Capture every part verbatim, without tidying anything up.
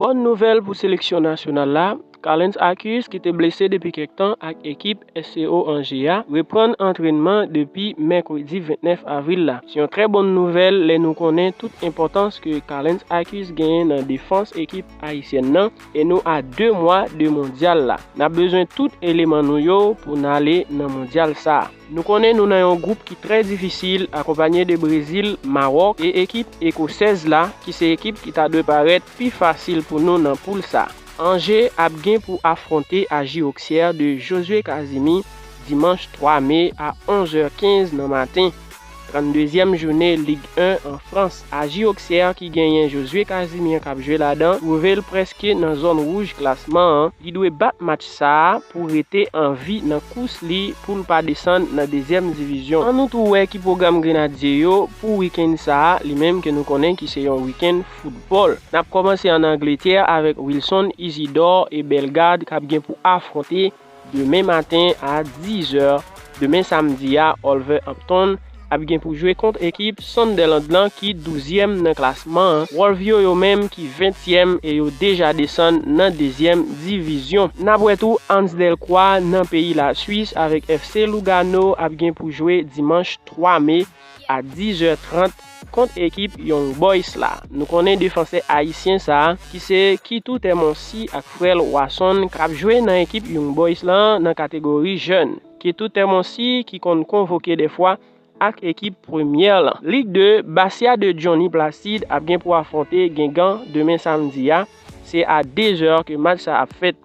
Bòn nouvèl pou seleksyon nasyonal la, Carlens Arcus, ki te blese depi kèk tan ak ekip S C O Angers a, reprann antrènman depi mèkredi vennèf avril la. Se yon trè bòn nouvèl lè nou konnen tout enpòtans ke Carlens Arcus genyen nan defans ekip ayisyèn nan, e nou a de mwa de mondyal la. N ap bezwen tout eleman nou yo pou n ale nan mondyal sa a. Nou konnen nou nan yon gwoup ki trè difisil, akonpanye de Brezil, Mawòk e ekip ekosèz la, ki se ekip ki ta dwe parèt pi fasil pou nou nan poul sa. Angers ap gen pou afwonte Aji Oksè de Josué Casimir dimanch twa me a onz è kenz nan maten. Tranndezyèm jounen Lig en an Frans. Aji Oksè ki genyen Josué Casimir k ap jwe ladan, twouve l prèske nan zòn wouj klasman an. Li dwe bat match sa a pou rete an vi nan kous li pou l pa desann nan dezyèm divizyon. Ann nou tou wè ki pwogram Grenadye yo pou wikenn sa a, li menm ke nou konnen ki se yon wikenn foutbòl. N ap kòmanse ann Angletè avèk Wilson, Isidore e Bellegarde k ap gen pou afwonte demen maten a diz è. Demen samdi a, Wolverhampton ap gen pou jwe kont ekip Sunderland lan ki douzyèm nan klasman an. Wolves yo, yo menm ki ventyèm e yo deja desann nan dezyèm divizyon. N ap wè tou Anse Delcroix nan peyi Laswis avèk F C Lugano ap gen pou jwe dimanch twa me a diz è trant kont ekip Young Boys la. Nou konnen defansè ayisyen sa a, ki se Kitou Termonsi ak frè l Wasson, k ap jwe nan ekip Young Boys lan nan kategori jèn. Kitou Termonsi ki konn konvoke dèfwa ak ekip premyè lan. Lig de, Bastia de Johnny Placide ap gen pou afwonte Guingamp demen samdi a. Se a de zè ke match sa ap fèt.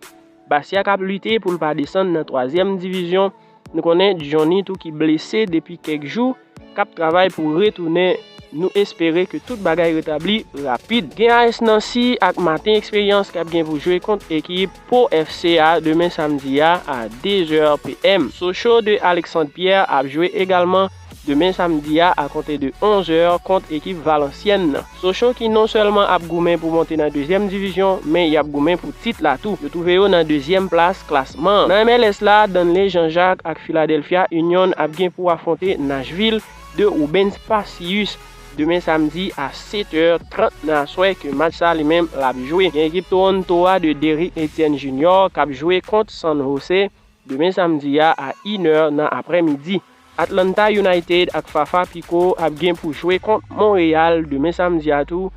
Bastia k ap lite pou l pa desann nan twazyèm divizyon. Nou konnen Johnny tou ki blese depi kèk jou, k ap travay pou retounen. Nou espere ke tout bagay retabli rapid. Gen A S Nancy ak Maten Eksperyans k ap gen pou jwe kont ekip Pau F C a demen samdi a a de zè P M. Sochaux de Alexandre Pierre ap jwe egalman demen samdi a a konte de onz è kont ekip Valenciennes nan. Sochaux ki non sèlman ap goumen pou monte nan dezyèm divizyon, men y ap goumen pou tit la tou. Yo twouve yo nan dezyèm plas klasman an. Nan M L S la, Danley Jean-Jacques ak Philadelphia Union ap gen pou afwonte Nashville de Rubens Pacius demen samdi a sèt è trant nan aswè ke match sa li menm l ap jwe. Gen ekip Toronto a de Derrick Etienne Junior k ap jwe kont San Jose demen samdi a a inè nan aprèmidi. Atlanta United ak Fafa Pico ap gen pou jwe kont Montréal demen samdi a tou.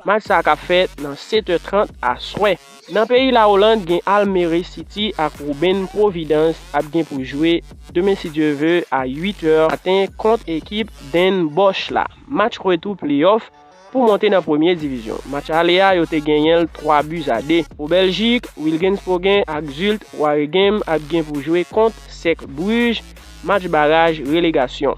Match sa k ap fèt nan sèt è trant aswè. Nan peyi Lawoland, gen Almere City ak Ruben Providence ap gen pou jwe demen, si Dye ve, a uit è maten kont ekip Den Bosch la. Match retou pleyòf pou monte nan premye divizyon. Match ale a, yo te genyen l twa bi a de. O Bèljik, Wilgens Poggen ak Zult Waregem ap gen pou jwe kont Cercle Bruges, match baraj relegasyon.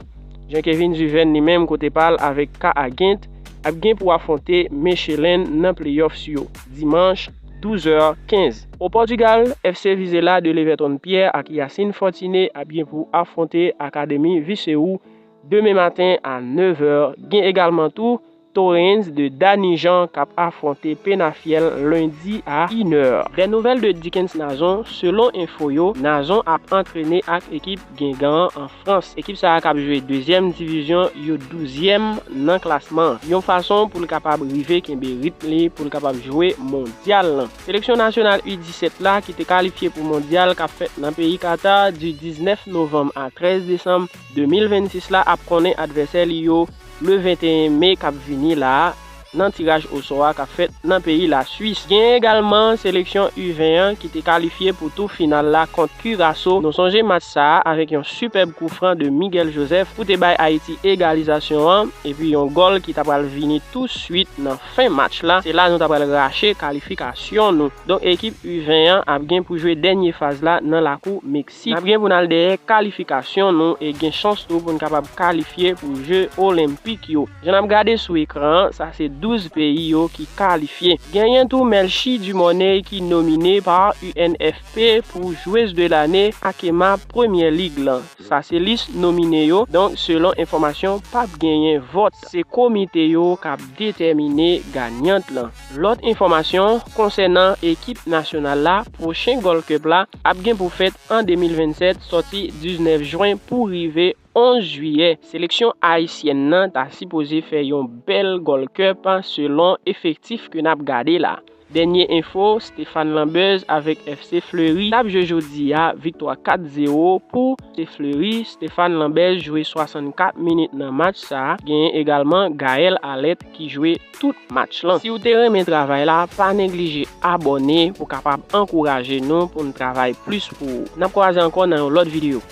Jean Kevin Zuven li menm kote pa l avèk Ka a Gent ap gen pou afwonte Mechelen nan playoffs yo dimanch douz è kenz. O Pòtigal, F C Vizela de Leverton Pierre ak Yacine Fortuné ap gen pou afwonte Akademi Viseu demen maten a nèv è. Gen egalman tou Torrens de Dany Jean k ap afwonte Penafiel lendi a inè. Dè nouvèl de Dickens Nazon, selon enfo yo, Nazon ap antrene ak ekip Guingamp an Frans. Ekip sa a k ap jwe dezyèm divizyon, yo douzyèm nan klasman an. Yon fason pou l kapab rive kenbe ritm li, pou l kapab jwe mondyal lan. Seleksyon nasyonal U disèt la ki te kalifye pou mondyal k ap fèt nan peyi Kata di diznèf novanm a trèz desanm de mil vennsis la ap konnen advèsè li yo le venteyen me k ap vini la a nan tiraj osò a k ap fèt nan peyi Laswis. Gen egalman seleksyon U ven an ki te kalifye pou tou final la kont Curaçao. Nou sonje match sa a avèk yon sipèb koufran de Miguel Joseph pou te bay Ayiti egalizasyon an, epi yon gòl ki ta pral vini tou swit nan fen match la. Se la nou ta pral rache kalifikasyon nou. Donk, ekip U ven an ap gen pou jwe dènye faz la nan lakou Meksik. N ap gen pou n al dèyè kalifikasyon nou e gen chans tou pou n kapab kalifye pou Je Olenpik yo. Jan n ap gade sou ekran an, sa se douz peyi yo ki kalifye. Genyen tou Melchie Dumornay ki nomine pa U N F P pou Joueuse de l'année Akema Premier League lan. Sa se lis nomine yo. Donk, selon enfòmasyon, p ap genyen vòt. Se komite yo k ap detèmine ganyant lan. Lòt enfòmasyon konsènan ekip nasyonal la, pwochen Gold Cup la ap gen pou fèt an de mil vennsèt, sòti diznèf jen pou rive onz jiyè. Seleksyon ayisyèn nan ta sipoze fè yon bèl Gold Cup, selon efektif ke n ap gade la. Dènye enfo, Stéphane Lambez avèk F C Fleury t ap jwe jodi a, viktwa kat zewo pou F C Fleury. Stéphane Lambez jwe swasannkat minit nan match sa a. Genyen egalman Gaël Alette ki jwe tout match lan. Si w te renmen travay la, pa neglije abòne pou kapab ankouraje nou pou n travay plis pou ou. N ap kwaze ankò nan yon lòt videyo.